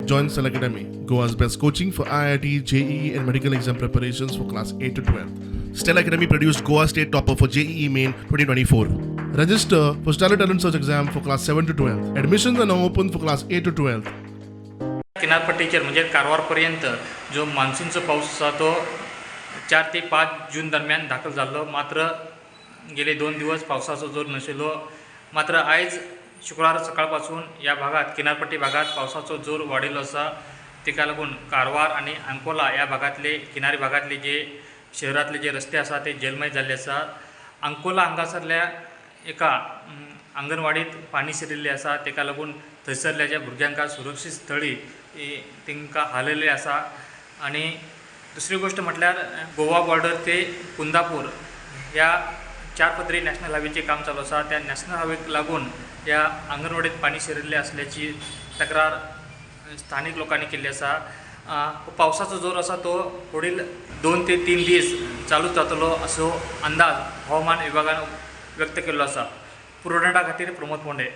Join Stellar Academy, Goa's best coaching for IIT, JEE, and medical exam preparations for class 8 to 12. Stellar Academy produced Goa State Topper for JEE Main 2024. Register for Stellar Talent Search exam for class 7 to 12. Admissions are now open for class 8 to 12. किनारपट्टीचेर म्हणजे कारवारपर्यंत जो मान्सूनचो पावस आसा तो 4 ते 5 जून दरम्यान दाखल जाल्लो. मात्र गेले 2 दिवस पावसाचो जोर नाशिल्लो. मात्र आयज शुक्रार सकाळ पासून ह्या भागात, किनारपट्टी भागात पावसाचो जोर वाडिल्लो आसा. ताका लागून कारवार आनी अंकोला ह्या भागांतले, किनारी भागांतले जे शहरांतले जे रस्ते आसा ते जलमय जाल्ले आसा. अंकोला हांगासरल्या एका अंगणवाडीत पाणी शिरिल्लें आसा. ताका लागून थंयसरल्या ज्या भुरग्यांक सुरक्षीत स्थळी तांकां हालयल्ले आसा. आनी दुसरी गोश्ट म्हटल्यार गोवा बॉर्डर ते कुंदापूर ह्या चार पदरी नॅशनल हायवेचें काम चालू आसा. त्या नॅशनल हायवेक लागून ह्या अंगणवाडीत पाणी शिरिल्लें असल्याची तक्रार स्थानीक लोकांनी केल्ली आसा. पावसाचो जोर आसा तो फुडील 2 ते 3 दीस चालूच जातलो असो अंदाज हवामान विभागान व्यक्त केल्लो आसा. पुरवठा खातीर प्रमोद पोंडे.